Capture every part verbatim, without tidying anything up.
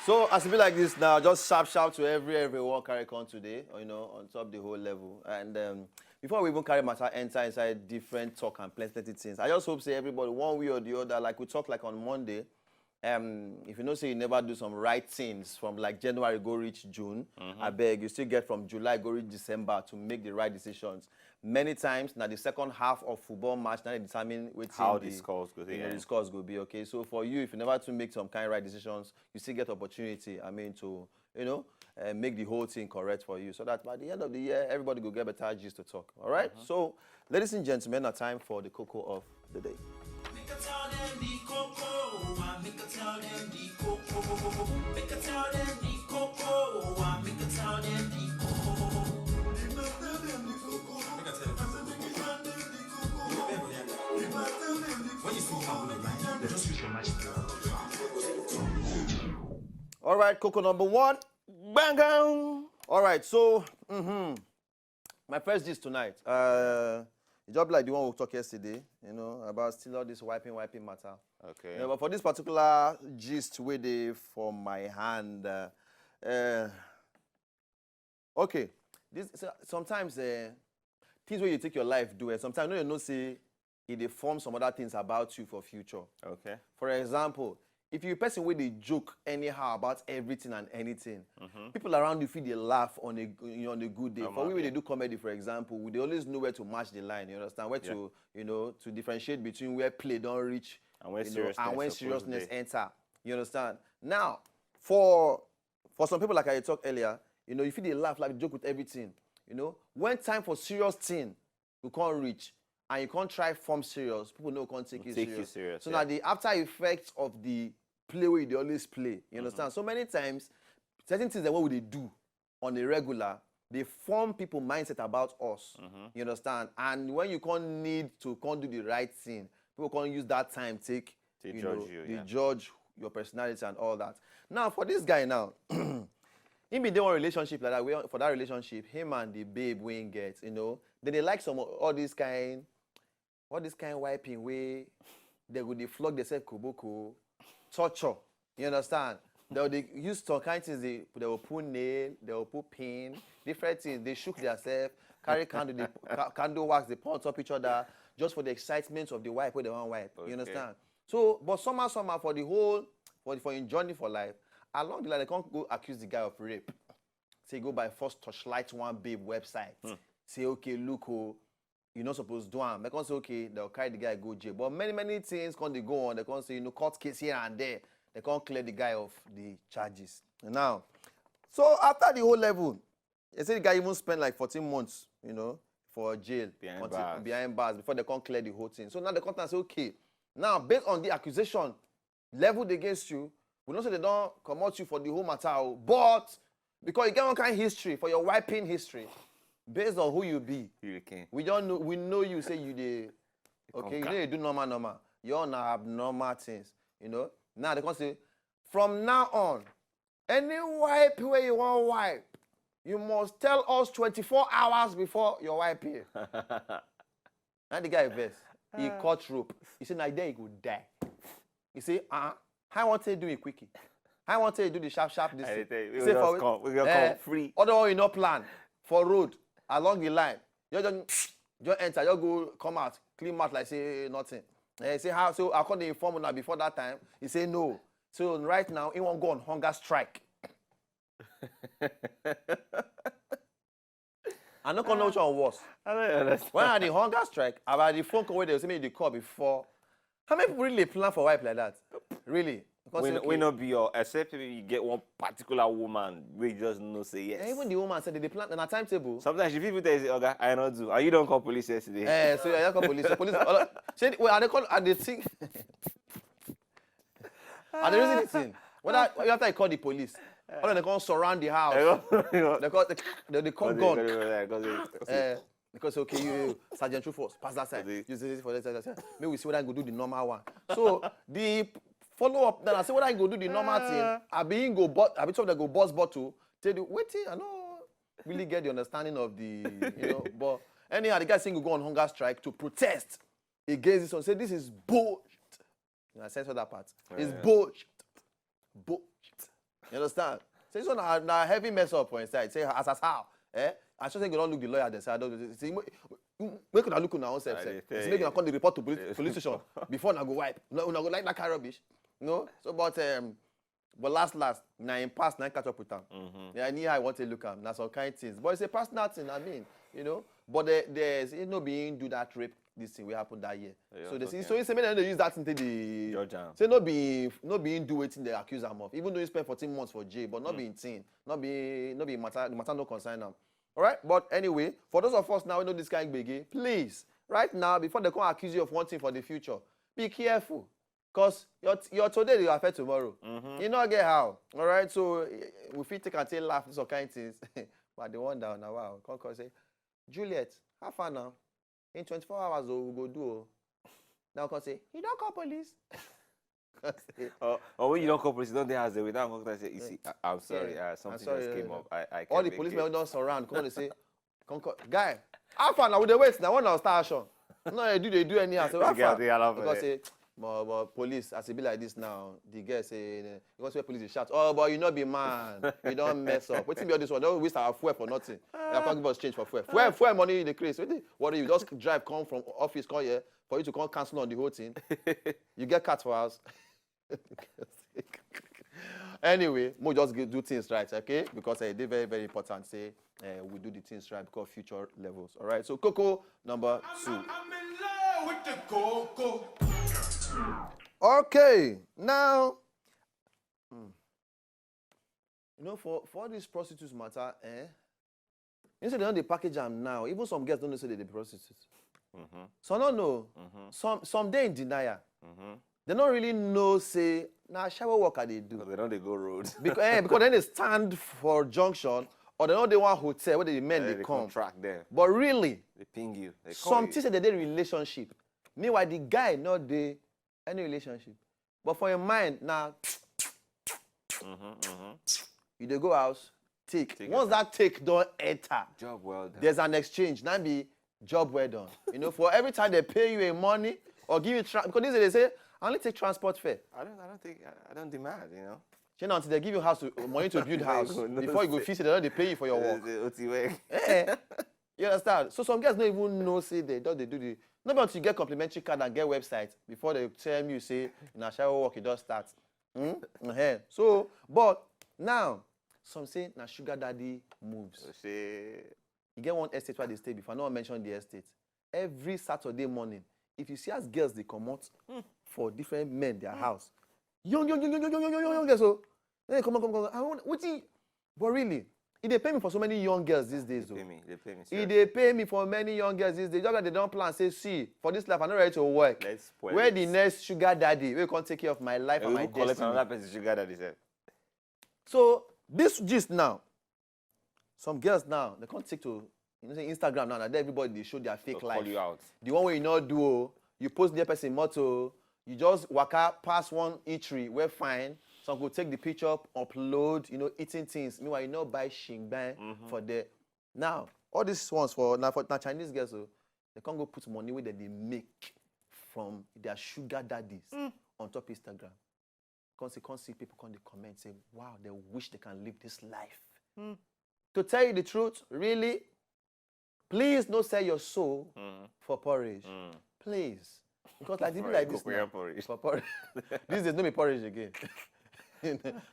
So as e be like this now, just sharp sharp to every everyone carry come today, you know, on top the whole level. And um, before we even carry matter enter inside different talk and plenty plenty things, I just hope say everybody one way or the other, like we talk like on Monday, um, if you know say you never do some right things from like January go reach June, I beg you still get from July go reach December to make the right decisions. Many times now the second half of football match now determine wetin How the the scores go you know, there. The scores go be okay. So for you, if you never to make some kind right decisions, you still get opportunity. I mean, to you know, uh, make the whole thing correct for you, so that by the end of the year, everybody go get better gist to talk. All right? So, ladies and gentlemen, now time for the cocoa of the day. Make I tell them the cocoa, I make I tell them the cocoa. Make I tell them the cocoa, I make I tell them the cocoa. Make I tell them the cocoa. When you see how we like, you just use your magic. All right, cocoa number one. Bang, bang. All right, so mm-hmm. My first gist tonight. Uh, it just be like the one we talk yesterday, you know, about still all this wiping, wiping matter. Okay. You know, but for this particular gist wey dey for my hand, uh, uh, okay, this so, sometimes uh, things wey you take your life do, and sometimes you no know say e dey form some other things about you for future. Okay. For example, if you be person wey dey joke anyhow about everything and anything, people around you fit dey laugh on a on a good day. For Normal, we wey yeah. Dey do comedy, for example, we dey always know where to match the line. You understand where Yeah. To you know to differentiate between where play don reach And when you know, seriousness and when suppose seriousness dey. Enter. You understand? Now, for for some people, like I talk earlier, you know, if you dey laugh, like joke with everything, you know, when time for serious thing, you can't reach and you can't try form serious, people no can't take you Take serious. You serious. So Yeah. Now the after effects of the play wey you dey always play, you understand? So many times, certain things that what we dey do on a regular, they form people mindset about us. You understand? And when you can't need to can't do the right thing, people can't use that time take They you judge know, you, they yeah. Judge your personality and all that. Now for this guy now, he be dey one relationship like that. Wey for that relationship, him and the babe wey he get, you know, they dey like some all this kind, all this kind wiping wey they go dey flog themselves koboko, torture. You understand? They will dey use some kind things. They they will put nail, they will put pin, different things. They shook themselves, carry candle, they ca- candle wax, they pour on top each other just for the excitement of the wipe wey they wan wipe. You Okay. Understand? So, but somehow, somehow, for the whole for for him journey for life, along the line, they can't go accuse the guy of rape. Say go by force torchlight one babe website. Say okay, look oh, you not supposed to do am. They can't say okay, they'll carry the guy go jail. But many many things can't they go on. They can't say you know court case here and there. They can't clear the guy of the charges. Now, so after the whole level, they say the guy even spent like fourteen months, you know, for jail Behind until- bars. Behind bars before they can't clear the whole thing. So now they can't say okay. Now based on the accusation leveled against you, we know say they don't come out you for the whole matter, oh, but because you get one kind history for your wiping history, based on who you be, Hurricane. We don't know. We know you say you dey okay. You Conquer. Know you do normal, normal. You all na abnormal things. You know. Now they can say, from now on, any wipe where you want wipe, you must tell us twenty-four hours before you wipe here. Now the guy vex. He cut rope. He say, "Na there he go die." He say, "Ah, I want to do it quickie. I want to do the sharp, sharp this." I dey tell you, He we say, just "For come, we just eh, come free. Other one you not plan for road along the line. You just just enter, you go come out, clean mouth like say nothing." Eh, he say how? So I call the inform now before that time. He say no. So right now he won't go on hunger strike. I no come know which one worse. I don't understand. When I the hunger strike, I had the phone call where they say me the call before. How many people really plan for wife like that? Really? Because We, say, no- okay, we not be your except if you get one particular woman we just know say yes. And even the woman said they plan on a timetable. Sometimes you people tell you say, "Okay, I not do." And you don't call police yesterday. Eh, so yeah, you call police. So police. All, say, well, I dey call. I dey think. I dey reason the thing. When I, after I call the police, all of them come surround the house. They call they, they, they call gun. Eh, because okay, you Sergeant Rufus, pass that side. They- You say this for that side. May we see what I go do the normal one. So the follow up. Then I say what I go do the normal thing. I be go but I be told I go boss bottle. Tell the waiting. I know really get the understanding of the you know. But anyhow, the guy saying go on hunger strike to protest against this one. Say this is bullshit. You know, I censor that part. It's bullshit. Bullshit. You understand? Say this one na, na heavy mess up for inside. Say as as how? Eh? I sure say you don look the lawyer. They say I don't. Say make una look una own self. I Say dey tell say make una you. Come dey report to police, police station before una go wipe. No, una go like that kind rubbish. No. So but um, but last last, na im pass na im catch up with am. Mhm. Yeah, anyhow I want to look am. Na some kind things, but it's a personal thing. I mean, you know. But there, there's it no be him do that rape. This thing wey happen that year. Yeah, So they say okay. So he say make dem no dey use that thing take dey Judge am. Say no be no be him do wetin they accuse am of, even though he spend fourteen months for jail, but not be him thing, not be no be him matter, the matter no concern am. All right, but anyway, for those of us now who know this kind of gbege, please, right now before they come accuse you of one thing for the future, be careful, cause your your today dey affect tomorrow. Mhm. You no get how. All right, so eh, we fit take and take laugh, some kind things, but I dey wonder now, wow, come come say, Juliet, how far now? In twenty-four hours o, we go do o. Now come say, you don call police? Come say, Or, or when you don call police, you don dey house dey wait. Now come tell say, you see, I, I'm sorry, Yeah, uh, I'm something sorry, just came uh, up. I, I can't all the make policemen it. Wey don surround, come dey say, come come, guy, how far now? We dey wait now. One hour start action. No, you do they do anyhow. So how The guy far? dey allow for Because there. Say, but, but police, as e be like this now, the girl say, eh, because where police dey shout, oh, but you no be man, you don mess up. Wetin be all this one? Don waste our fuel for nothing. They come give us change for fuel. Fuel, fuel money you dey craze. Wetin worry you? Just drive come from office come here for you to come cancel on the whole thing. You get cat for house. Anyway, mo just gi- do things right, okay? Because e dey very very important say uh, we do the things right because future levels. All right. So koko number two. I'm in love with the coco. Okay, now, hmm. You know, for for all this prostitutes matter, eh? You say they don dey package am now. Even some girls don't know say they dey prostitute. Mhm. Some no know. Mhm. Some some dey in denial. Mhm. They don't really know say na shower work I dey do. Because they don dey go road. Because, eh, because then they stand for junction or they know they want hotel where the men Eh, they they come. Contract there. But really, They ping you. They call some you. Things that they dey relationship. Meanwhile, the guy not dey any relationship. But for your mind now, Mhm, mhm. You dey go house, take. Take Once it. That take don enter, Job well done. There's an exchange. That be job well done. You know, for every time they pay you a money or give you tra- because this they say I only take transport fare. I don't. I don't think. I, I don't demand. You know. You know, until they give you house to, money to build house Before you go know before you go say- feel say they don dey pay you for your work. Uh, uh, O T work. Eh, eh. You understand? So some girls don't even know say they don't they do the. No, but you get complimentary card and get website before they tell you say na shower work you just start. Hmm? Eh. So, but now some say na sugar daddy moves. Say You get one estate where they stay before. I no wan mention the estate. Every Saturday morning, if you see as girls they come out for different men their house, young young young young young young young young young girls, so they come on come on. I want what you, but really, e dey pay me for so many young girls these days. They Oh. pay me. They pay me. E Serious. Dey pay me for many young girls these days. Just like they don't plan, say, see, for this life, I not ready to work. Let's spoil Where it. The next sugar daddy will come take care of my life They and my will collect destiny. Another person sugar daddy sef. So this gist now, some girls now they can't take to you know say Instagram now, and everybody they show their fake They'll life. Call you out. The one way you not do, oh, you post near person motto, you just waka pass one eatery, we're fine. Some go take the picture, upload, you know, eating things. Meanwhile, you know buy shingban Mhm. for there. Now, all these ones for now for now Chinese girls, so they can't go put money where they make from their sugar daddies Mm. On top Instagram. Can't see, can't see people come the comment say, wow, they wish they can live this life. Mm. To tell you the truth, really, please no sell your soul Mm. For porridge. Mm. Please. Because like people For like a this cocoyam now, porridge. For porridge. These days, no be porridge again.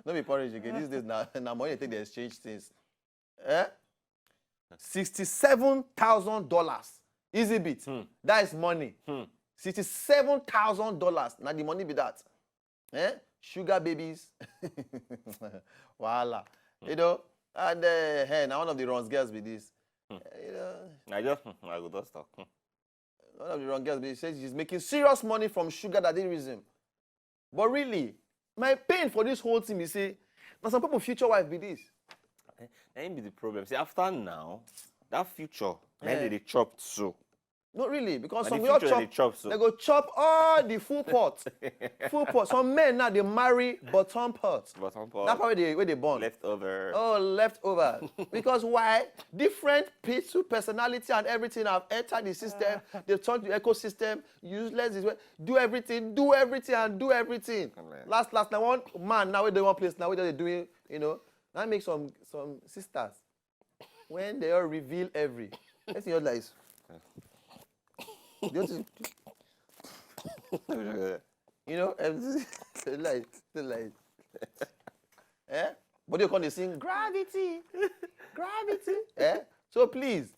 No be porridge again. These days now, now money take the exchange things. Eh? Sixty-seven thousand dollars. Easy bit. Hmm. That is money. Hmm. Sixty-seven thousand dollars. Now the money be that. Eh? Sugar babies. Voila. You know, and uh, hey, now one of the runs girls be this. Hmm. Uh, you know, I just, I go just talk. Hmm. One of the runs girls be says she's making serious money from sugar daddyism. But really, my pain for this whole thing is say, now some people future wife be this. That ain't be the problem. See, after now, that future, Eh. then they chop so. Not really, because Na some the we all future chop. Dey chop so. They go chop all the full pot. Full pot. Some men now they marry bottom pot. Bottom pot. That's how they where they born. Leftover. Oh, leftover. Because why? Different pieces, personality and everything have entered the system. They turn the ecosystem useless. This way. Do everything, do everything, and do everything. Amen. Last, last, now one man now we dey one place now we dey doing, you know. That makes some some sisters when they all reveal every. That's your life. Don't you, you know, everything. Life, the life. Eh? But you come dey sing gravity, gravity. Eh? So please,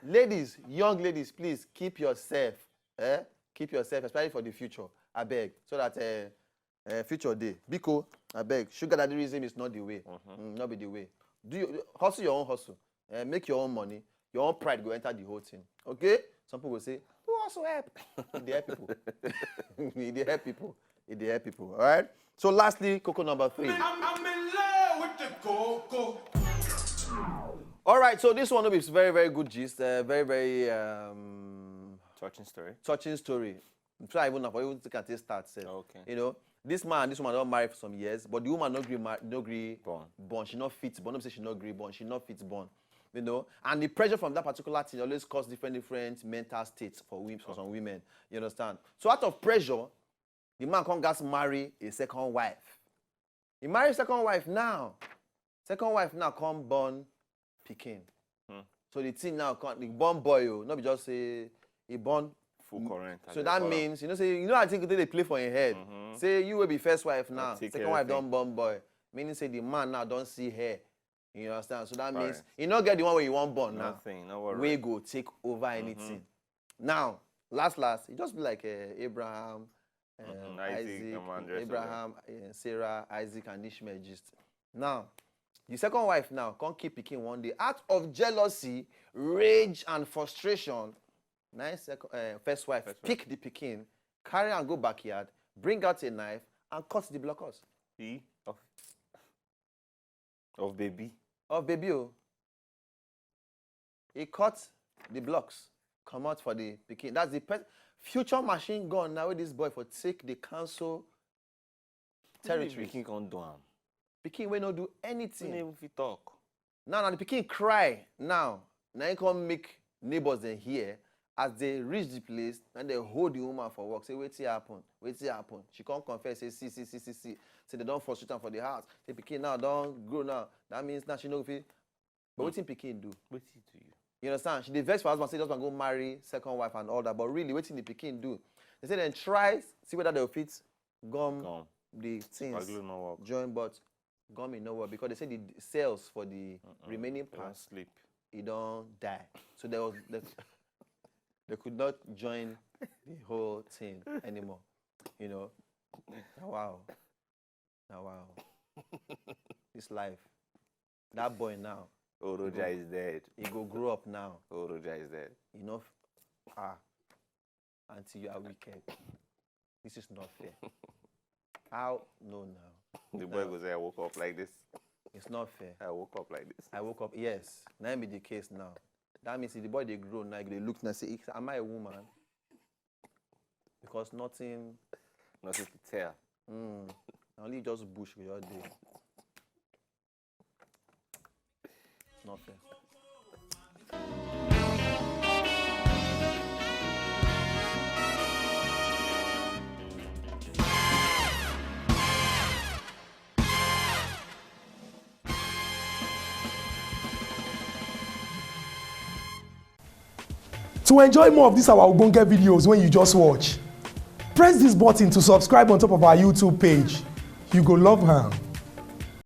ladies, young ladies, please keep yourself. Eh? Keep yourself, especially for the future. I beg, so that uh, uh, future day. Biko, I beg. Sugar daddyism is not the way. Mm, not be the way. Do you hustle your own hustle? Uh, make your own money. Your own pride go enter the whole thing. Okay? Some people say, "Who also help?" It dey help people. It dey help people. It dey help people. All right. So lastly, cocoa number three. I'm, I'm in love with the cocoa. All right. So this one will be very, very good gist. Uh, very, very um, Touching story. Touching story. I'm sure I even know for even can take start. Sef. Okay. You know, this man, this woman don marry for some years, but the woman no gree, mar- no gree Born. Born. She not fit born. No say she not gree born. She not fit born. You know, and the pressure from that particular thing always cause different, different mental states for women, for some women. You understand? So out of pressure, the man come gas marry a second wife. He marry second wife now. Second wife now come born pikin. So the thing now come the born boy, oh, not be just say he born. Full current. So that means you know say you know I think they play for your head. Say you will be first wife now. Take Second wife everything. Don't born boy. Meaning say the man now don't see her. You understand? So that means Correct. You not get the one where you want born now. Nothing. No worry. We go take over anything. Now, last last, it just be like uh, Abraham, um, Mhm, Isaac, Isaac, and Andres, Abraham, uh, Sarah, Isaac, and Ishmael. Just now, the second wife now can't keep picking one day out of jealousy, rage, and frustration. Nice second, uh, first wife First wife. Pick the picking, carry and go backyard, bring out a knife, and cut the blockers He of of baby. of baby. Oh. He cut the blocks, come out for the picking. That's the pe- future machine gun now. Where this boy for take the council territory. Pikin come do am. Picking will not do He anything. no even fit talk. Now, now the picking cry now. Now he come make neighbors then hear. As they reach the place, and they hold the woman for work. Say, "Wetin happen? Wetin happen?" She come confess. Say, "See, see, see, see, see." Say they don't frustrate am for the house. Say picking now don't grow now. That means now she no fit. But wetin picking do? Wetin do you? You understand? She dey vex for husband. Say husband go marry second wife and all that. But really, wetin the picking do? They say then try see whether they fit gum Gum. The things Spaglu no work. Join, but gum e no work because they say the cells for the remaining They don't part sleep. e don die. So there was the, they could not join the whole thing anymore. You know. Na wow. Na wow. This life. That boy now, Oh, Roger is dead. He go grow up now. Oh, Roger is dead. You know, f- ah, Auntie, you are wicked. This is not fair. How? No, now. The boy go say, "I woke up like this. It's not fair. I woke up like this." I woke up. Yes, now be the case now. That means if the boy they grow now, they look now say, "Am I a woman?" Because nothing. Nothing to tell. Mm, na only just bush we all dey. It's not fair. To enjoy more of these our ogbonge videos when you just watch, press this button to subscribe on top of our YouTube page. You go love am.